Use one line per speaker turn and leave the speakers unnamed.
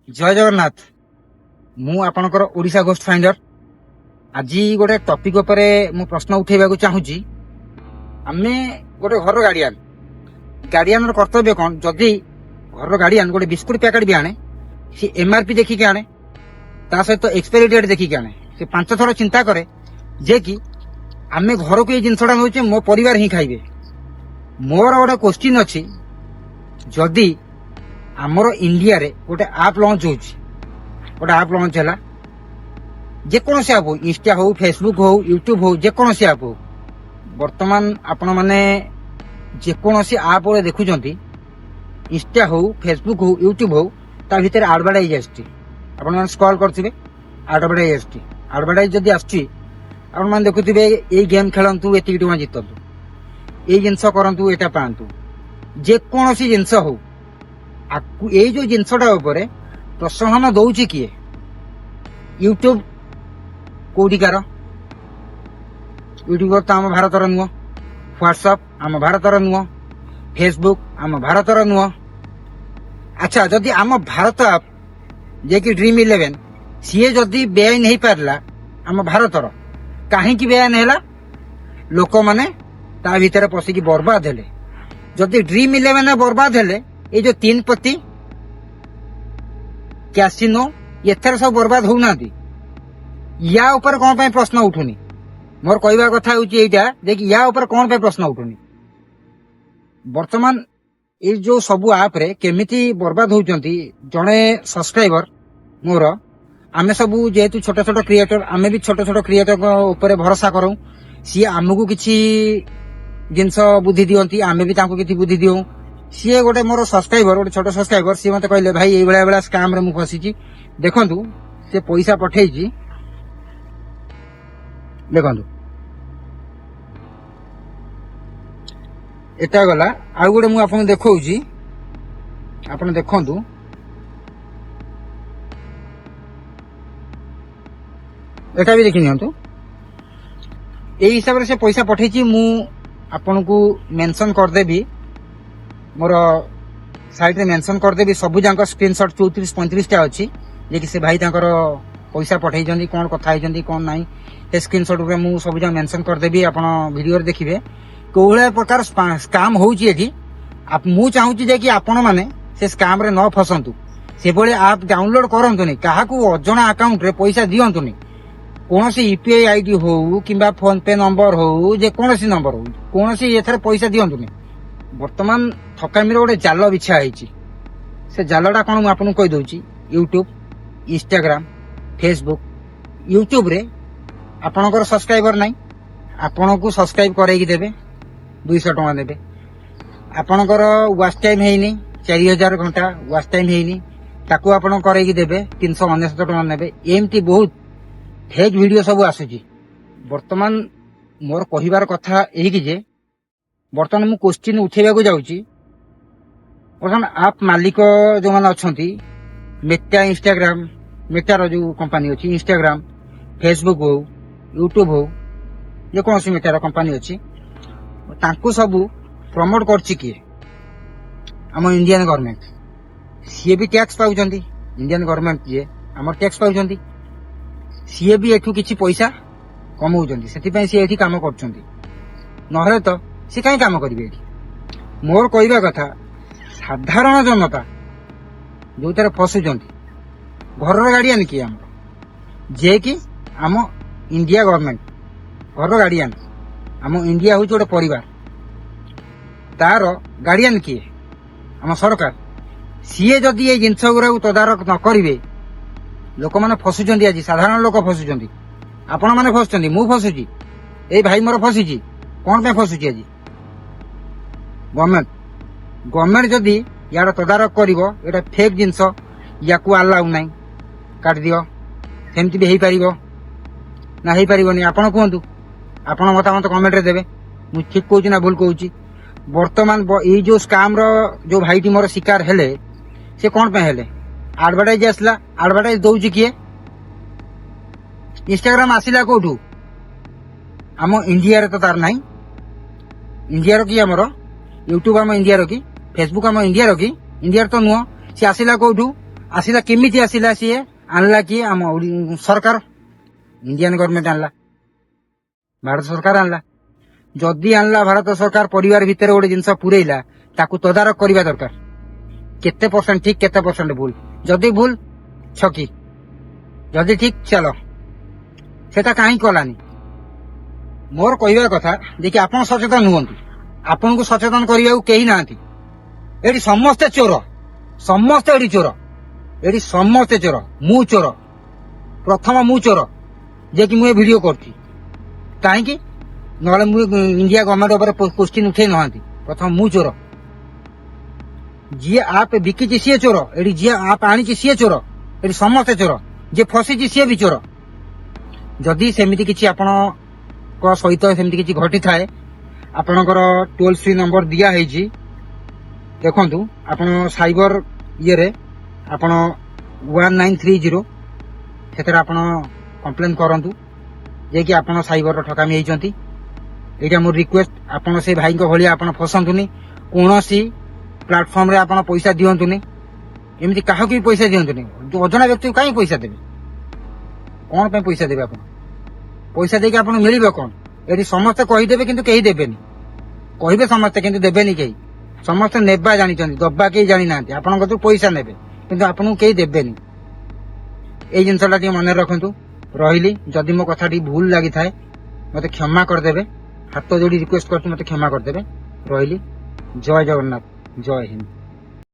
ଜୟ ଜଗନ୍ନାଥ। ମୁଁ ଆପଣଙ୍କର ଓଡ଼ିଶା ଗୋଷ୍ଟ ଫାଇଣ୍ଡର। ଆଜି ଗୋଟେ ଟପିକ ଉପରେ ମୁଁ ପ୍ରଶ୍ନ ଉଠେଇବାକୁ ଚାହୁଁଛି। ଆମେ ଗୋଟେ ଘରର ଗାର୍ଡିଆନ, ଗାର୍ଡିଆନର କର୍ତ୍ତବ୍ୟ କ'ଣ? ଯଦି ଘରର ଗାର୍ଡିଆନ ଗୋଟେ ବିସ୍କୁଟ ପ୍ୟାକେଟ ବି ଆଣେ, ସେ ଏମଆରପି ଦେଖିକି ଆଣେ, ତା ସହିତ ଏକ୍ସପାୟରି ଡେଟ୍ ଦେଖିକି ଆଣେ। ସେ 5 ଥର ଚିନ୍ତା କରେ ଯେ କି ଆମେ ଘରକୁ ଏଇ ଜିନିଷଟା ନେଉଛେ, ମୋ ପରିବାର ହିଁ ଖାଇବେ। ମୋର ଗୋଟେ କୋଶ୍ଚିନ୍ ଅଛି, ଯଦି ଆମର ଇଣ୍ଡିଆରେ ଗୋଟେ ଆପ୍ ଲଞ୍ଚ ହଉଛି, ଗୋଟେ ଆପ୍ ଲଞ୍ଚ ହେଲା, ଯେକୌଣସି ଆପ୍ ହଉ, ଇନଷ୍ଟା ହଉ, ଫେସବୁକ୍ ହଉ, ୟୁଟ୍ୟୁବ ହଉ, ଯେକୌଣସି ଆପ୍ ହଉ, ବର୍ତ୍ତମାନ ଆପଣମାନେ ଯେକୌଣସି ଆପ୍ ଗୋଟେ ଦେଖୁଛନ୍ତି, ଇନଷ୍ଟା ହଉ, ଫେସବୁକ୍ ହଉ, ୟୁଟ୍ୟୁବ ହଉ, ତା ଭିତରେ ଆଡଭର୍ଟାଇଜ ଆସୁଛି। ଆପଣମାନେ ସ୍କ୍ରଲ୍ କରୁଥିବେ, ଆଡଭର୍ଟାଇଜ ଆସୁଛି। ଆଡଭର୍ଟାଇଜ ଯଦି ଆସୁଛି, ଆପଣମାନେ ଦେଖୁଥିବେ, ଏଇ ଗେମ୍ ଖେଳନ୍ତୁ, ଏତିକି ଟଙ୍କା ଜିତନ୍ତୁ, ଏଇ ଜିନିଷ କରନ୍ତୁ, ଏଇଟା ପାଆନ୍ତୁ, ଯେକୌଣସି ଜିନିଷ ହଉ। ଆକୁ ଏଇ ଯୋଉ ଜିନିଷଟା ଉପରେ ପ୍ରୋତ୍ସାହନ ଦଉଛି କିଏ? ୟୁଟ୍ୟୁବ କୋଉଠିକାର? ୟୁଟ୍ୟୁବ ତ ଆମ ଭାରତର ନୁହଁ। ହ୍ୱାଟ୍ସଆପ୍ ଆମ ଭାରତର ନୁହଁ। ଫେସବୁକ୍ ଆମ ଭାରତର ନୁହଁ। ଆଚ୍ଛା, ଯଦି ଆମ ଭାରତ ଆପ୍ ଯିଏକି ଡ୍ରିମ୍ ଇଲେଭେନ୍, ସିଏ ଯଦି ବେଆଇନ ହେଇପାରିଲା ଆମ ଭାରତର, କାହିଁକି ବେଆଇନ ହେଲା? ଲୋକମାନେ ତା ଭିତରେ ପଶିକି ବର୍ବାଦ ହେଲେ। ଯଦି ଡ୍ରିମ୍ ଇଲେଭେନ୍ ବର୍ବାଦ ହେଲେ, ଏଇ ଯୋଉ ତିନ ପତି, କ୍ୟାସିନୋ, ଏଥିରେ ସବୁ ବର୍ବାଦ ହଉନାହାନ୍ତି? ୟା ଉପରେ କଣ ପାଇଁ ପ୍ରଶ୍ନ ଉଠୁନି? ମୋର କହିବା କଥା ହଉଛି ଏଇଟା ଯେ କି ୟା ଉପରେ କଣ ପାଇଁ ପ୍ରଶ୍ନ ଉଠୁନି? ବର୍ତ୍ତମାନ ଏଇ ଯୋଉ ସବୁ ଆପରେ କେମିତି ବର୍ବାଦ ହଉଛନ୍ତି। ଜଣେ ସବସ୍କ୍ରାଇବର ମୋର, ଆମେ ସବୁ ଯେହେତୁ ଛୋଟ ଛୋଟ କ୍ରିଏଟର, ଆମେ ବି ଛୋଟ ଛୋଟ କ୍ରିଏଟରଙ୍କ ଉପରେ ଭରସା କରୁ। ସିଏ ଆମକୁ କିଛି ଜିନିଷ ବୁଦ୍ଧି ଦିଅନ୍ତି, ଆମେ ବି ତାଙ୍କୁ କିଛି ବୁଦ୍ଧି ଦିଅଉ। ସିଏ ଗୋଟେ ମୋର ସବସ୍କ୍ରାଇବର, ଗୋଟେ ଛୋଟ ସବସ୍କ୍ରାଇବର, ସିଏ ମତେ କହିଲେ, "ଭାଇ, ଏଇଭଳିଆ ଏଇଭଳିଆ ସ୍କାମରେ ମୁଁ ଫସିଛି।" ଦେଖନ୍ତୁ, ସେ ପଇସା ପଠେଇଛି, ଦେଖନ୍ତୁ। ଏଟା ଗଲା। ଆଉ ଗୋଟେ ମୁଁ ଆପଣଙ୍କୁ ଦେଖଉଛି, ଆପଣ ଦେଖନ୍ତୁ। ଏଟା ବି ଦେଖି ନିଅନ୍ତୁ। ଏଇ ହିସାବରେ ସେ ପଇସା ପଠେଇଛି। ମୁଁ ଆପଣଙ୍କୁ ମେନସନ କରିଦେବି, ମୋର ସାଇଟ୍ରେ ମେନସନ କରିଦେବି ସବୁ ଯାକ ସ୍କ୍ରିନସଟ୍। 34 35ଟା ଅଛି ଯେ କି ସେ ଭାଇ ତାଙ୍କର ପଇସା ପଠେଇଛନ୍ତି, କ'ଣ କଥା ହେଇଛନ୍ତି, କ'ଣ ନାହିଁ, ସେ ସ୍କ୍ରିନସଟ୍ ଉପରେ ମୁଁ ସବୁ ଯାକ ମେନସନ କରିଦେବି। ଆପଣ ଭିଡ଼ିଓରେ ଦେଖିବେ କୋଉ ଭଳିଆ ପ୍ରକାର ସ୍କାମ୍ ହଉଛି ଏଠି। ମୁଁ ଚାହୁଁଛି ଯେ କି ଆପଣମାନେ ସେ ସ୍କାମ୍ରେ ନ ଫସନ୍ତୁ, ସେଭଳି ଆପ୍ ଡାଉନଲୋଡ୍ କରନ୍ତୁନି, କାହାକୁ ଅଜଣା ଆକାଉଣ୍ଟରେ ପଇସା ଦିଅନ୍ତୁନି। କୌଣସି ୟୁପିଆଇ ଆଇଡି ହଉ କିମ୍ବା ଫୋନ ପେ ନମ୍ବର ହଉ, ଯେକୌଣସି ନମ୍ବର ହଉ, କୌଣସି ଏଥିରେ ପଇସା ଦିଅନ୍ତୁନି। ବର୍ତ୍ତମାନ ଠକାମିର ଗୋଟେ ଜାଲ ବିଛା ହେଇଛି। ସେ ଜାଲଟା କ'ଣ, ମୁଁ ଆପଣଙ୍କୁ କହିଦଉଛି। YouTube, Instagram, Facebook. ୟୁଟ୍ୟୁବରେ ଆପଣଙ୍କର ସବସ୍କ୍ରାଇବର ନାହିଁ, ଆପଣଙ୍କୁ ସବସ୍କ୍ରାଇବ କରେଇକି ଦେବେ, 200 ଟଙ୍କା ନେବେ। ଆପଣଙ୍କର ୱାଚ୍ ଟାଇମ୍ ହେଇନି, 4000 ଘଣ୍ଟା ୱାଚ୍ ଟାଇମ୍ ହେଇନି, ତାକୁ ଆପଣ କରେଇକି ଦେବେ, 399 ଟଙ୍କା ନେବେ। ଏମିତି ବହୁତ ଫେକ୍ ଭିଡ଼ିଓ ସବୁ ଆସୁଛି। ବର୍ତ୍ତମାନ ମୋର କହିବାର କଥା ଏହିକି ଯେ ବର୍ତ୍ତମାନ ମୁଁ କୋଶ୍ଚିନ୍ ଉଠେଇବାକୁ ଯାଉଛି। ବର୍ତ୍ତମାନ ଆପ୍ ମାଲିକ ଯୋଉମାନେ ଅଛନ୍ତି, ମେଟା, ଇନଷ୍ଟାଗ୍ରାମ, ମେଟାର ଯୋଉ କମ୍ପାନୀ ଅଛି, ଇନଷ୍ଟାଗ୍ରାମ, ଫେସବୁକ୍ ହଉ, ୟୁଟ୍ୟୁବ ହଉ, ଯେକୌଣସି ମେଟାର କମ୍ପାନୀ ଅଛି, ତାଙ୍କୁ ସବୁ ପ୍ରମୋଟ କରୁଛି କିଏ? ଆମ ଇଣ୍ଡିଆନ ଗଭର୍ଣ୍ଣମେଣ୍ଟ। ସିଏ ବି ଟ୍ୟାକ୍ସ ପାଉଛନ୍ତି। ଇଣ୍ଡିଆନ ଗଭର୍ଣ୍ଣମେଣ୍ଟ ଯିଏ ଆମର ଟ୍ୟାକ୍ସ ପାଉଛନ୍ତି, ସିଏ ବି ଏଠୁ କିଛି ପଇସା କମଉଛନ୍ତି। ସେଥିପାଇଁ ସିଏ ଏଠି କାମ କରୁଛନ୍ତି, ନହେଲେ ତ ସିଏ କାହିଁ କାମ କରିବେ ଏଠି? ମୋର କହିବା କଥା, ସାଧାରଣ ଜନତା ଯୋଉଥିରେ ଫସୁଛନ୍ତି, ଘରର ଗାର୍ଡିଆନ କିଏ ଆମର? ଯିଏକି ଆମ ଇଣ୍ଡିଆ ଗଭର୍ଣ୍ଣମେଣ୍ଟ ଘରର ଗାର୍ଡିଆନ। ଆମ ଇଣ୍ଡିଆ ହଉଛି ଗୋଟେ ପରିବାର, ତାର ଗାର୍ଡିଆନ କିଏ? ଆମ ସରକାର। ସିଏ ଯଦି ଏଇ ଜିନିଷ ଗୁଡାକୁ ତଦାରଖ ନ କରିବେ, ଲୋକମାନେ ଫସୁଛନ୍ତି। ଆଜି ସାଧାରଣ ଲୋକ ଫସୁଛନ୍ତି, ଆପଣମାନେ ଫସୁଛନ୍ତି, ମୁଁ ଫସୁଛି, ଏଇ ଭାଇ ମୋର ଫସିଛି। କଣ ପାଇଁ ଫସୁଛି ଆଜି? ଗଭର୍ଣ୍ଣମେଣ୍ଟ ଯଦି ୟାର ତଦାରଖ କରିବ, ଏଇଟା ଫେକ୍ ଜିନିଷ, ୟାକୁ ଆଲାଉ ନାହିଁ, କାଟିଦିଅ, ସେମିତି ବି ହେଇପାରିବ ନା ହେଇପାରିବନି? ଆପଣ କୁହନ୍ତୁ, ଆପଣ ମତାମତ କମେଣ୍ଟରେ ଦେବେ, ମୁଁ ଠିକ କହୁଛି ନା ଭୁଲ କହୁଛି। ବର୍ତ୍ତମାନ ଏଇ ଯୋଉ ସ୍କାମର ଯୋଉ ଭାଇଟି ମୋର ଶିକାର ହେଲେ, ସେ କଣ ପାଇଁ ହେଲେ? ଆଡଭର୍ଟାଇଜ ଆସିଲା। ଆଡଭର୍ଟାଇଜ ଦଉଛି କିଏ? ଇନଷ୍ଟାଗ୍ରାମ ଆସିଲା କୋଉଠୁ? ଆମ ଇଣ୍ଡିଆରେ ତ ତାର ନାହିଁ। ଇଣ୍ଡିଆର କି ଆମର ୟୁଟ୍ୟୁବ ଆମ ଇଣ୍ଡିଆର କି? ଫେସବୁକ୍ ଆମ ଇଣ୍ଡିଆର କି? ଇଣ୍ଡିଆର ତ ନୁହଁ। ସେ ଆସିଲା କୋଉଠୁ? ଆସିଲା। କେମିତି ଆସିଲା? ସିଏ ଆଣିଲା କିଏ? ଆମ ସରକାର, ଇଣ୍ଡିଆନ ଗଭର୍ଣ୍ଣମେଣ୍ଟ ଆଣିଲା, ଭାରତ ସରକାର ଆଣିଲା। ଯଦି ଆଣିଲା ଭାରତ ସରକାର, ପରିବାର ଭିତରେ ଗୋଟେ ଜିନିଷ ପୁରେଇଲା, ତାକୁ ତଦାରଖ କରିବା ଦରକାର, କେତେ ପରସେଣ୍ଟ ଠିକ, କେତେ ପରସେଣ୍ଟ ଭୁଲ। ଯଦି ଭୁଲ, ଛକି, ଯଦି ଠିକ, ଚାଲ। ସେଟା କାହିଁ କଲାନି? ମୋର କହିବା କଥା ଯେ କି ଆପଣ ସଚେତନ ହୁଅନ୍ତୁ। ଆପଣଙ୍କୁ ସଚେତନ କରିବାକୁ କେହି ନାହାନ୍ତି ଏଠି। ସମସ୍ତେ ଚୋର, ସମସ୍ତେ ଏଠି ଚୋର, ଏଠି ସମସ୍ତେ ଚୋର। ମୁଁ ଚୋର, ପ୍ରଥମ ମୁଁ ଚୋର, ଯେ କି ମୁଁ ଏ ଭିଡିଓ କରୁଛି। କାହିଁକି? ନହେଲେ ମୁଁ ଇଣ୍ଡିଆ ଗଭର୍ଣ୍ଣମେଣ୍ଟ ଉପରେ କୋଶ୍ଚିନ୍ ଉଠେଇ ନାହାନ୍ତି। ପ୍ରଥମ ମୁଁ ଚୋର। ଯିଏ ଆପ୍ ବିକିଛି ସିଏ ଚୋର, ଏଠି ଯିଏ ଆପ୍ ଆଣିଛି ସିଏ ଚୋର, ଏଠି ସମସ୍ତେ ଚୋର। ଯିଏ ଫସିଛି ସିଏ ବି ଚୋର। ଯଦି ସେମିତି କିଛି ଆପଣଙ୍କ ସହିତ ସେମିତି କିଛି ଘଟିଥାଏ, ଆପଣଙ୍କର ଟୋଲ୍ ଫ୍ରି ନମ୍ବର ଦିଆ ହେଇଛି, ଦେଖନ୍ତୁ। ଆପଣ ସାଇବର ଇଏରେ ଆପଣ 1930, ସେଥିରେ ଆପଣ କମ୍ପ୍ଲେନ୍ କରନ୍ତୁ ଯେ କି ଆପଣ ସାଇବରର ଠକାମି ହେଇଛନ୍ତି। ଏଇଟା ମୋର ରିକ୍ୱେଷ୍ଟ। ଆପଣ ସେ ଭାଇଙ୍କ ଭଳିଆ ଆପଣ ଫସନ୍ତୁନି। କୌଣସି ପ୍ଲାଟଫର୍ମରେ ଆପଣ ପଇସା ଦିଅନ୍ତୁନି। ଏମିତି କାହାକୁ ବି ପଇସା ଦିଅନ୍ତୁନି। ଅଜଣା ବ୍ୟକ୍ତିକୁ କାହିଁ ପଇସା ଦେବେ? କଣ ପାଇଁ ପଇସା ଦେବେ ଆପଣ? ପଇସା ଦେଇକି ଆପଣଙ୍କୁ ମିଳିବ କଣ? ଏଠି ସମସ୍ତେ କହିଦେବେ କିନ୍ତୁ କେହି ଦେବେନି। କହିବେ ସମସ୍ତେ କିନ୍ତୁ ଦେବେନି କେହି। ସମସ୍ତେ ନେବା ଜାଣିଛନ୍ତି, ଦବା କେହି ଜାଣିନାହାନ୍ତି। ଆପଣଙ୍କ କତିରୁ ପଇସା ନେବେ କିନ୍ତୁ ଆପଣଙ୍କୁ କେହି ଦେବେନି। ଏଇ ଜିନିଷଟା ଟିକେ ମନେ ରଖନ୍ତୁ। ରହିଲି। ଯଦି ମୋ କଥାଟି ଭୁଲ ଲାଗିଥାଏ, ମତେ କ୍ଷମା କରିଦେବେ। ହାତ ଯୋଡ଼ି ରିକ୍ୱେଷ୍ଟ କରୁଛି, ମତେ କ୍ଷମା କରିଦେବେ। ରହିଲି। ଜୟ ଜଗନ୍ନାଥ, ଜୟ ହିନ୍ଦ।